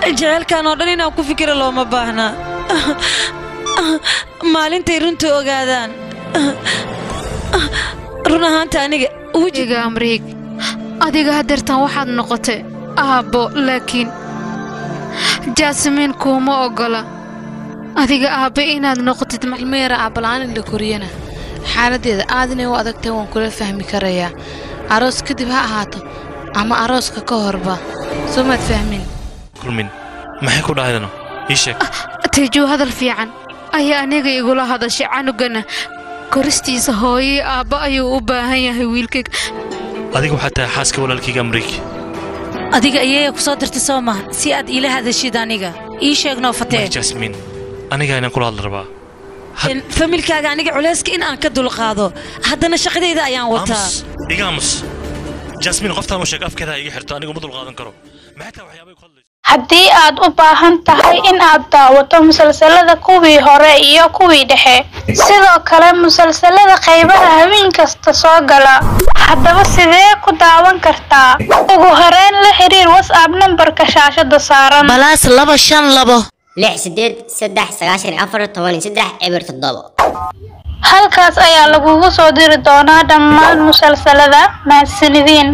Jaceylkan oo dhan inaan ku fikira looma baahna. Maalintay runta ogaadaan, run ahaanta aniga wejiga Amriig, adiga hadeertan waxaad noqotay aabbo, laakiin Jaasimiin kuuma oggola adiga aabbe inaad noqotid. Ilmo yara aabbala'aan in la koriyana xaaladdeeda aad inay u adagtahay waan kula fahmi karayaa, aroos kadib ha ahaato ama arooska ka horba, soo maad fahmin? Kulmin maxay ku dhahaydano? Ii sheeg. Tiijuu hadal fiican ayaa aniga igula hadashay. Canugana koristiisa hooyey aabba ayuu u baahan yahay wiilkayga. Adiga waxaad tahay xaaska walaalkayga Amriik. Adiga ayeeya ku soo dirtay soo maha si aad iila hadashid? Aniga ii sheegnoo fatee. May Jasmiin, aniga inaan kula hadla rabaa. Familkaaga aniga culayska in aan ka dulqaado, haddana shaqadayda ayaan wataa. Aamus, iga aamus Jasmiin. Qoftaan u sheeg afkeeda ha iga xirto, anigu ma dulqaadan karo. Maxay tahay waxyaabay ku hadlayso? Haddii aad u baahan tahay in aad daawato musalsalada kuwii hore iyo kuwii dhexe, sidoo kale musalsalada qaybaha habeen kasta soo gala, haddaba sidee ku daawan kartaa? Ugu horeyn la xiriir WhatsApp nambarka shaashada saaran +252 683 94 13 07. Halkaas ayaa lagugu soo diri doonaa dhammaan musalsalada. Mahadsanidin.